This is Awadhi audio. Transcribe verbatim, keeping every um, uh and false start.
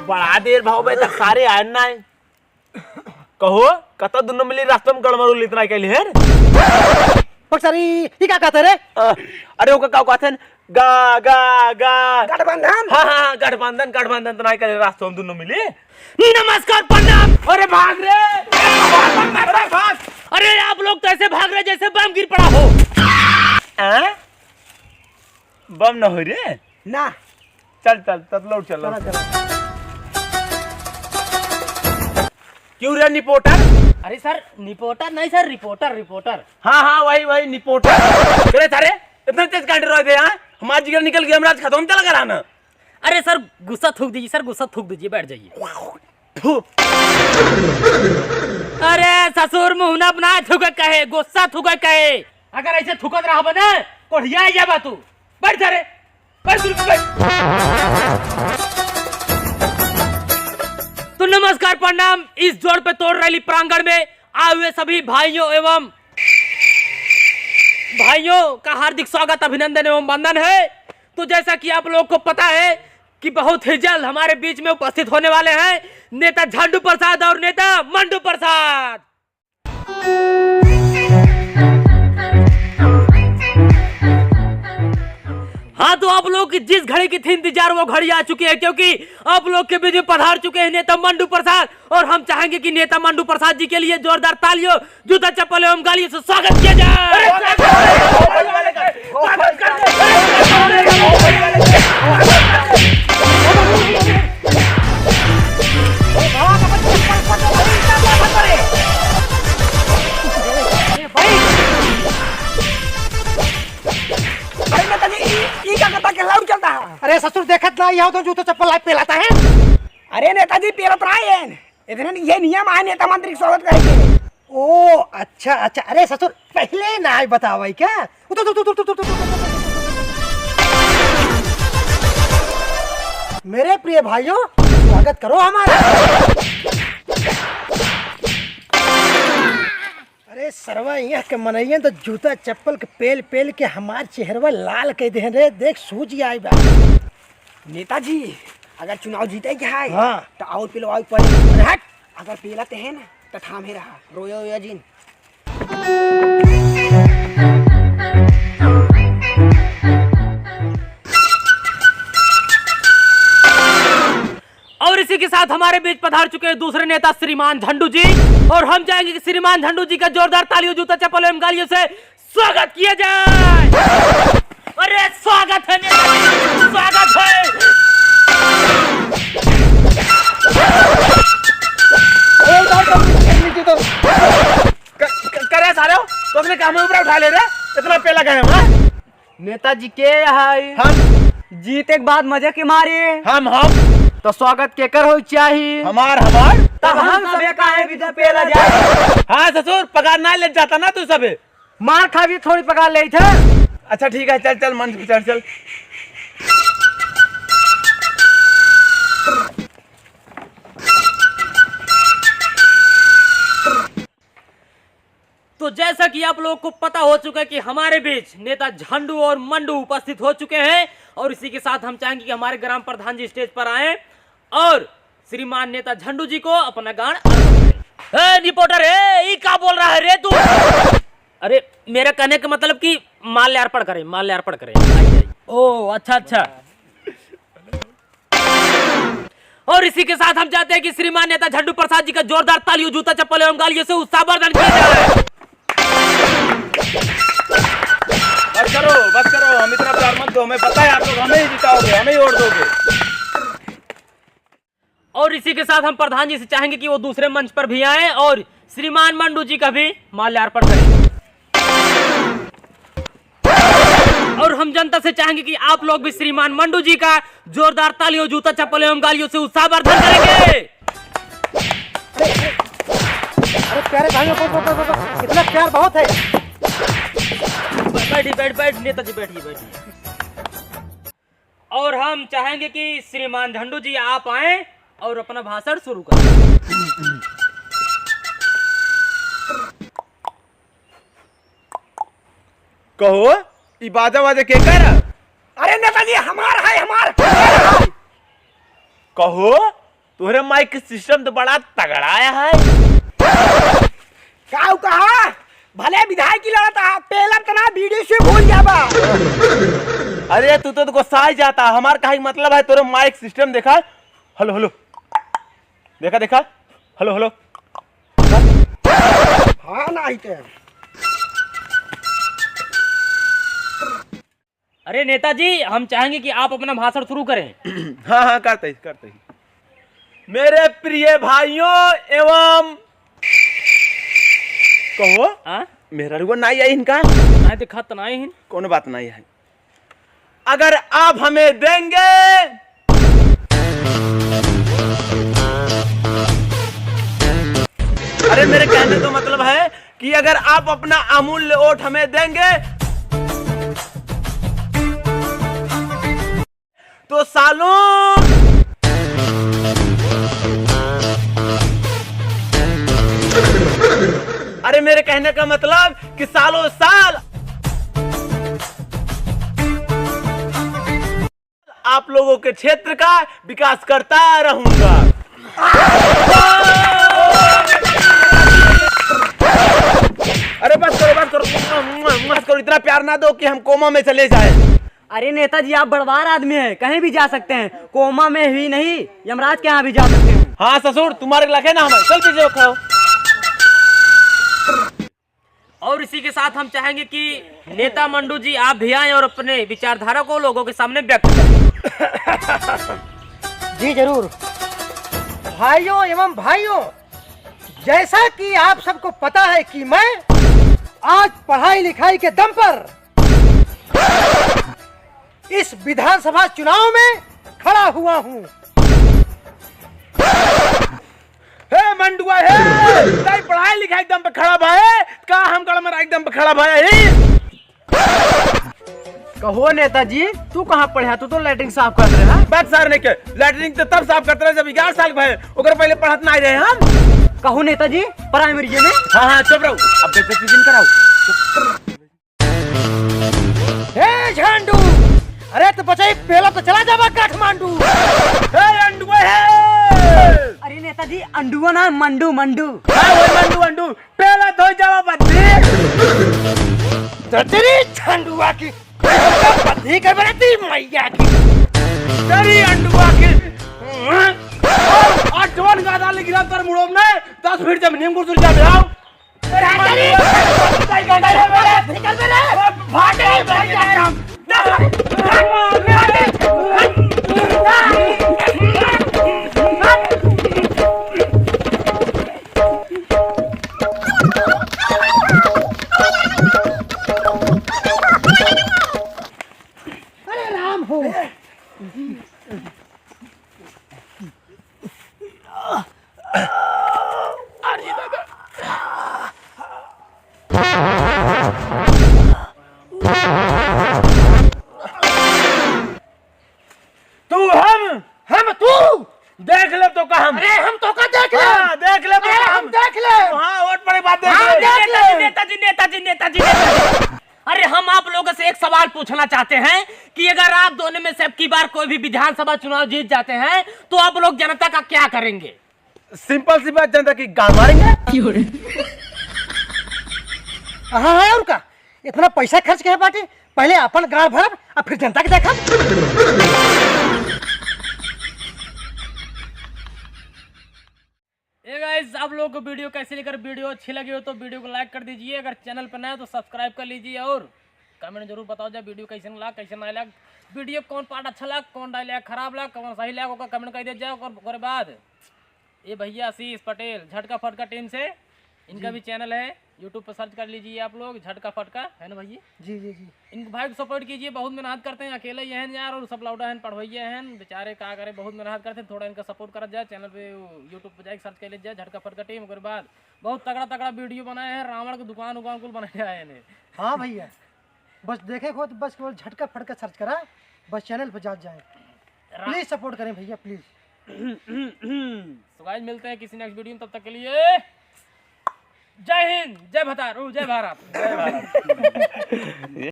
बड़ा देर भाव में तक सारे आए ना आए। कहो, कत दुनो मिली रास्ता में गड़मड़ू लितना के लिए? पकसरी, ई का कहते रे? अ, अरे ओका का कहते हैं? गा, गा, गा। गठबंधन? हाँ, हाँ, हाँ, गठबंधन, गठबंधन तो नहीं करे रास्ता में दुनो मिली। नमस्कार, प्रणाम। अरे भाग रे। अरे भाग। अरे आप लोग तो ऐसे भाग रहे जैसे बम गिर पड़ा हो। हैं? बम न हो रे। ना। चल, चल, तब लौट चल, लौट चल। क्यों रे निपोटर? अरे सर, निपोटर नहीं सर, रिपोर्टर, रिपोर्टर। हाँ, हाँ, वही, वही निपोटर। अरे सारे, इतना तेज काहे डराते हैं, हाँ? हमारा जिगर निकल गया, हमरा आज खत्म चला करा ना। अरे सर, गुस्सा थूक दीजिए सर, गुस्सा थूक दीजिए, बैठ जाइए। थू। अरे ससुर, मुँह ना अपना थूके कहे, गुस्सा थूके कहे। अगर ऐसे थूकत रहबे ना, कोढ़िया जाबा तू। बैठ सारे। तो नमस्कार, प्रणाम। इस जोड़ पे तोड़ रैली प्रांगण में आए हुए सभी भाइयों एवं भाइयों का हार्दिक स्वागत, अभिनंदन एवं वंदन है। तो जैसा कि आप लोग को पता है कि बहुत ही जल्द हमारे बीच में उपस्थित होने वाले हैं नेता झंडू प्रसाद और नेता मंडू प्रसाद। हाँ, तो आप लोग की जिस घड़ी की थी इंतजार, वो घड़ी आ चुकी है, क्योंकि आप लोग के बीच में पधार चुके हैं नेता मंडू प्रसाद, और हम चाहेंगे कि नेता मंडू प्रसाद जी के लिए जोरदार तालियों, जूता चप्पल एवं गालियों से स्वागत किया जाए। अरे नेताजी, ई, ई का करता के लाउड चलता है? अरे ससुर, देखत ना, यहाँ तो जूता चप्पल लाइव पेलाता है। अरे नेताजी, पेलत रहा है। इतने ये नियम आए नेता मंत्री के स्वागत करे के। ओ, अच्छा, अच्छा। अरे ससुर, पहले ना आए बतावे क्या? उतर, उतर, उतर। मेरे प्रिय भाइयों, स्वागत करो हमारा। अरे सरवा, यहाँ के मनइयन तो जूता चप्पल के पेल पेल के हमार चेहरवा लाल कइ देहन रे। देख, सूज आई बा। नेताजी, अगर चुनाव जीते के है, हाँ। तो और पिलवाओ पड़े। अरे हट, अगर पेला ते है ना, तो थामे रहा, रोयो या जिन। और इसी के साथ हमारे बीच पधार चुके हैं दूसरे नेता श्रीमान झंडू जी, और हम चाहेंगे कि श्रीमान झंडू जी का जोरदार तालियों, जूता चप्पल एवं गालियों से स्वागत किया जाए। अरे स्वागत है नेता जी, स्वागत है। अरे उतार कर नीचे तो। क-, क-, करे सारे हो? तो अपने काम में ऊपर उठा ले रे, इतना पेला गए हम, हाँ? नेताजी के हई? हम। जीते के बाद मजे के मारे। हम, हम। तो स्वागत केकर होई चाही? हमार, हमार। तब हम सबे काहे भी तो पेला जाए? हाँ ससुर, पगार ना ले जाता ना तू सबे। मार खा भी थोड़ी पगार ले थे। अच्छा ठीक है, चल, चल, मंच पे चढ़, चल। तो जैसा कि आप लोगों को पता हो चुका है कि हमारे बीच नेता झंडू और मंडू उपस्थित हो चुके हैं, और इसी के साथ हम चाहेंगे कि हमारे ग्राम प्रधान जी स्टेज पर आएं और श्रीमान नेता झंडू जी को अपना गान अर्पण करें। ए, रिपोर्टर, ए, ई का बोल रहा है रे तू? अरे, मेरा कहने का मतलब कि माल्यार्पण करें, माल्यार्पण करें। आई, आई। ओ, अच्छा, अच्छा। और इसी के साथ हम चाहते हैं कि श्रीमान नेता झंडू प्रसाद जी का जोरदार तालियों, जूता चप्पल एवं गालियों से उत्साहवर्धन किया जाए। बस करो, बस करो, हम इतना प्यार मत दो, हमें पता है आप लोग हमें ही जिताओगे, हमें ही वोट दोगे। और इसी के साथ हम प्रधान जी से चाहेंगे कि वो दूसरे मंच पर भी आए और श्रीमान मंडू जी का भी माल्यार्पण करें। और हम जनता से चाहेंगे कि आप लोग भी श्रीमान मंडू जी का जोरदार तालियों, जूता चप्पल एवं गालियों से उत्साहवर्धन करेंगे। अरे प्यारे भाइयों, को, को, को, को, इतना प्यार बहुत है। बैठिए, बैठ, बैठ, नेताजी, बैठिए, बैठिए। और हम चाहेंगे कि श्रीमान झंडू जी आप आएं और अपना भाषण शुरू करें। कहो, ई बाजा वाजा केकर है? अरे नेताजी, हमार है, हमार। कहो, तोहरे माइक सिस्टम तो बड़ा तगड़ा है। काऊ कहा? भले विधायक की लड़त आ, पेलम तना बीड़ी से भूल जाबा। अरे तू तो गुस्सा ही जाता, हमार कहा मतलब है तोरे माइक सिस्टम देखा। हेलो, हेलो, देखा, देखा, हेलो, हेलो। हाँ ना, आई ते। अरे नेताजी, हम चाहेंगे कि आप अपना भाषण शुरू करें। हाँ, हाँ, करते ही, करते ही। मेरे प्रिय भाइयों एवं कहो, हाँ? मेहरारुआ नाई आई इनका? नाई दिखात नाई हिन। कोनो बात नाई है। अगर आप हमें देंगे, अरे मेरे कहने का मतलब है कि अगर आप अपना अमूल्य वोट हमें देंगे तो सालों, अरे मेरे कहने का मतलब कि सालों साल आप लोगों के क्षेत्र का विकास करता रहूंगा। अरे बस करो, बस करो, बस करो, इतना प्यार ना दो कि हम कोमा में चले जाए। अरे नेताजी, आप बड़वार आदमी हैं, कहीं भी जा सकते हैं, कोमा में ही नहीं, यमराज के यहाँ भी जा सकते हैं। हाँ ससुर, तुम्हारे लगे ना हमारे, चल पीछे खाओ। और इसी के साथ हम चाहेंगे कि नेता मंडू जी आप भी आएं और अपने विचारधारा को लोगों के सामने व्यक्त करें। जी जरूर। भाइयों एवं भाइयों, जैसा कि आप सबको पता है कि मैं आज पढ़ाई लिखाई के दम पर इस विधानसभा चुनाव में खड़ा हुआ हूँ। हे मंडुआ हे, ताई पढ़ाई लिखाई एकदम पे खड़ा भाई, का हम गड़मरा एकदम पे खड़ा भाई ही? कहो नेताजी, तू कहाँ पढ़ा? तू तो लैट्रिन साफ करत रहा। बात सार नहीं के, लैट्रिन तो तब साफ करत रहे जब ग्यारह साल के भए, ओकर पहले पढ़त नहीं रहे हम। कहो नेताजी, प्राइमरी में? हाँ, हाँ, चुप रहो, अब बेइज्जती जिन कराओ। हे झंडू, अरे तो बचाई, पेला तो चला जाबा काठमांडू। हे अंडुआ हे। अरे नेताजी, अंडुआ ना, मंडू, मंडू। हाँ, वही मंडू, अंडू। पेला धोई जावा बद्धी। तो तेरी झंडुआ की, बद्धी कर बना दी मैया की। तेरी अंडुआ की। आज जवान का डाल गिरा तर मुड़ोम ने, दस फीट जमीन में घुस जा बेलाओ। अरे राम हो। तू हम, हम तू। देख ले तो का हम। अरे हम तो का देख ले। हाँ, देख ले तो अरे का हम हम। देख ले। हाँ, वोट पड़े बाद देख हाँ, ले। देख ले। नेताजी, नेताजी, नेताजी, नेताजी। अरे हम आप लोगों से एक सवाल पूछना चाहते हैं कि अगर आप दोनों में से अब की बार कोई भी विधानसभा चुनाव जीत जाते हैं तो आप लोग जनता का क्या करेंगे? सिंपल सी बात, जनता की गांड मारेंगे। हाँ, हाँ, और का? इतना पैसा खर्च के बाटे, पहले अपन गांड भरब, अब फिर जनता के देखब। ए गाइस, आप लोगों को वीडियो कैसे लगी? अगर वीडियो अच्छी लगी हो तो वीडियो को लाइक कर दीजिए, अगर चैनल पर नए हो तो सब्सक्राइब कर लीजिए और कमेंट जरूर बताओ जाए वीडियो कैसे लगा, कैसे नहीं लगा, वीडियो कौन पार्ट अच्छा लगा, कौन डायलॉग खराब लगा, कौन सही लगा, ओकर कमेंट कर दिया जाए। और ओकरे बाद ये भैया आशीष पटेल झटका फटका टीम से, इनका जी। भी चैनल है, यूट्यूब पर सर्च कर लीजिए आप लोग, झटका फटका, है ना भैया? जी, जी, जी। इन भाई को सपोर्ट कीजिए, बहुत मेहनत करते हैं, अकेले ये हैं यार, और सब लौड़ा हैं, पढ़वैया हैं, बेचारे का करे, बहुत मेहनत करते हैं। थोड़ा इनका सपोर्ट करा जाए, चैनल पे, यूट्यूब पे जाके सर्च कर लीजिए, झटका फटका टीम। ओकर बाद बहुत तगड़ा तगड़ा वीडियो बनाए हैं, रावण के दुकान उकान कुल बनाए आए हैं। हाँ भैया, बस देखे को तो बस केवल झटका फटका सर्च करा, बस चैनल पे जात जाए। रा- प्लीज सपोर्ट करें भैया, प्लीज। So गाइस, मिलते हैं किसी नेक्स्ट वीडियो में, तब तक के लिए जय हिंद, जय भतारू, जय भारत।